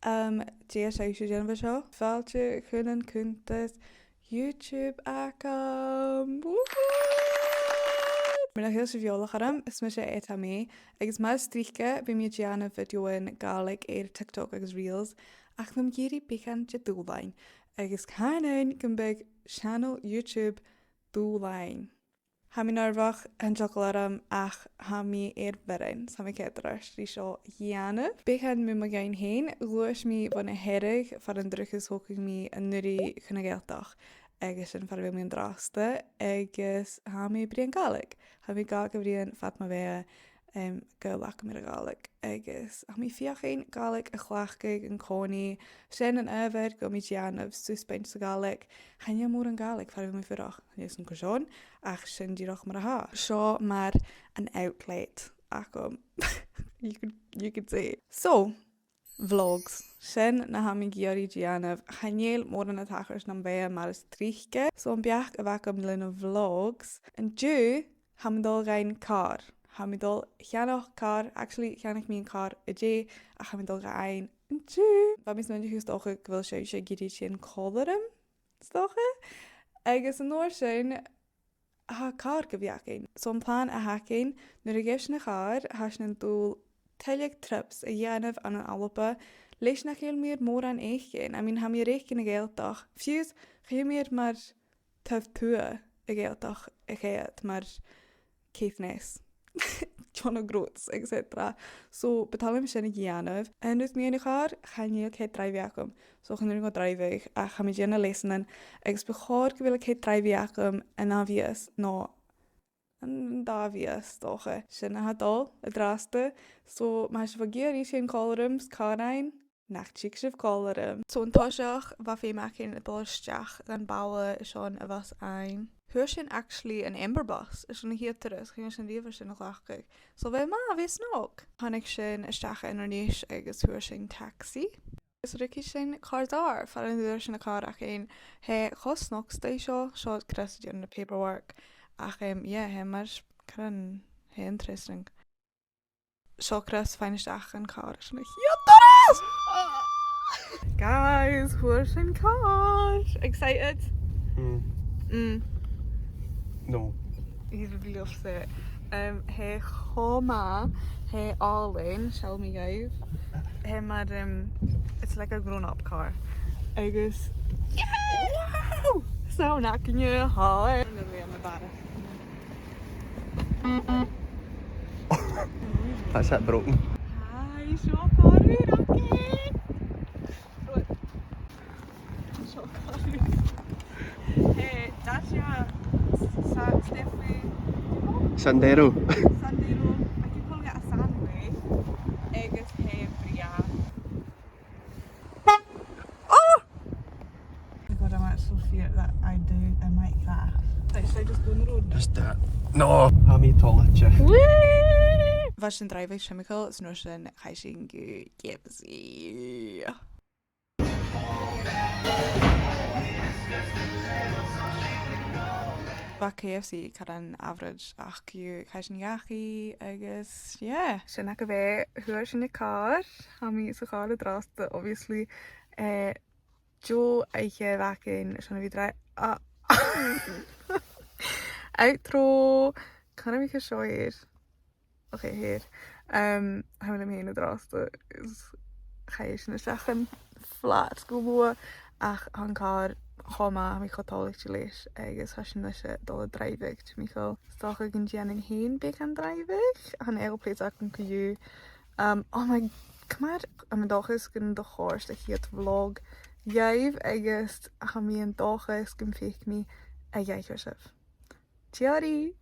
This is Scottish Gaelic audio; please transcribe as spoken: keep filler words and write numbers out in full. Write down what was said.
Um, dè as urrainn dhuibh a dhèanamh an seo? Fàilte chun an cunntas YouTube agam! Woohoo! Mar a tha sibh eòlach orm, is mise Etabh May, agus mar as trice bidh mi a' dèanamh bhideothan Gàidhlig air TikTok agus Reels, ach bha mi ag iarraidh beagan de dhùbhlan, agus chanainn gum biodh seanail YouTube dhùbhlan. Tha mi nearbhach, tha an t-eagal orm, ach tha mi air bhioran, 's tha mi ceart gu leòr ri seo a dhèanamh. Beagan mu mo dheidhinn fhèin, ghluais mi bho na Hearadh far an deach mi, 's thog mi an-uiridh chun na Gàidhealtachd, agus sin far a bheil mi an-dràsta, agus tha mi a' bruidhinn Gàidhlig. Tha mi a' Gàidhlig a' bruidhinn fad mo bheatha, em, gu bheil agam air a' Ghàidhlig, agus tha mi a' feuchainn Gàidhlig a chleachdadh an-còmhnaidh. Sin an adhbhar gu bheil mi a' dèanamh susbaint sa Ghàidhlig. Chan eil mòran Gàidhlig far a bheil mi a' fuireach, chan eil san coisean, ach sin dìreach mar a tha. Seo mar an outlet agam. You could, you could say. So, vlogs. Sin na tha mi ag iarraidh dèanamh. Chan eil mòran a' tachairt nam bheatha mar as trice. So am beachd a bh' agam le na vlogs. An-diugh, tha mi a' dol a dh'fhaighinn càr. Tha mi a' dol a cheannach càr. Actually, cheannaich mi an càr an-dè, ach tha mi a' dol ga fhaighinn an-diugh. Bha mi a' smaoineachadh 's dòcha gu bheil sibhse ag iarraidh tighinn còmhla rium, 's dòcha. Agus an uair sin, tha càr gu bhith againn. So am plana a th' againn, nuair a gheibh sinn an càr, tha sinn a' dol tuilleadh trips a dhèanamh ann an Alba, leis nach eil mi air mòran fhaicinn. I mean, tha mi air fhaicinn a' Ghàidhealtachd. Fiù 's, chan eil mi air mar taobh tuath a' Ghàidhealtachd a choimhead, mar Caithness, John O'Groats, et cetera. So, bu toil leam sin a dhèanamh. An rud mu dheidhinn a' chàr, chan eil cead dràibhidh agam. So, chan urrainn dhomh dràibheadh, ach tha mi a' dèanamh leasanan, agus bu chòir gu bheil cead dràibhidh agam an ath-mhìos, no an dà mhìos, 's dòcha. Sin na tha a' dol an-dràsta. So, ma tha sibh ag iarraidh tighinn còmhla rium 's càr fhaighinn, nach tig sibh còmhla rium. So an toiseach, bha feum againn a dhol a-steach dhan bhaile airson a' bhus fhaighinn. Fhuair sinn actually an Ember bus airson a' chiad turas, chan eil sinn riamh air sin a chleachdadh. So bha e math, bha e snog. Thàinig sinn a-steach a Inbhir Nis agus fhuair sinn tagsaidh. Agus rugadh sinn càr dàrna far an d' fhuair sinn an càr againn. Tha e cho snog 's dòcha seo, seo Chris a' dèanamh na paperwork. Ach, em, yeah, tha e mar, caran, tha e interesting. Seo Chris a' faighinn a-steach dhan chàr airson a' chiad turas! Guys, fhuair sinn càr! Excited? Hmm. Mm. No. He's really upset. Um, tha e cho math, tha e àlainn, seall mi dhuibh. Tha e mar, um, it's like a grown-up car. Agus, yeah! Wow! So, nach gnè tha e. That's it, broken. Hi, seo càr ùr againn. Seo càr ùr. Hey, Dacia Sa-, Steffi. Sandero. Sandero. I keep calling it a Sandway. Agus tha e brèagha. Oh! Oh my God, I'm actually fear that I do, I might crash. Like, should I just go on the road? Just do it. No, tha mi toilichte. Woo! Bha sinn a' dràibheadh timcheall, is an uair sin chaidh sinn gu K F C. Bha K F C caran average ach co-dhiù chaidh sinn dhachaigh agus, yeah. Sin agaibh e, fhuair sinn an càr, tha mi sa chàr an-dràsta, obviously. Eh, deagh oidhche a bh' againn airson a bhith dràibh-, ah. Outro! Chan eil mi cho sure. Ok, here. Um, tha mi leam fhìn an-dràsta, is chaidh sinn a-steach dhan flat gu luath, ach tha an càr cho math, tha mi cho toilichte leis, agus tha sinn a-nis a' dol a dràibheadh timcheall. Is dòcha gun dèan sinn fhìn beagan dràibheadh, tha an L plates agam co-dhiù. Um, oh my, ciamar, tha mi an dòchas gun do chòrd a' chiad vlog dhuibh, agus tha mi an dòchas gum faic mi a dh'aithghearr sibh. Tìoraidh!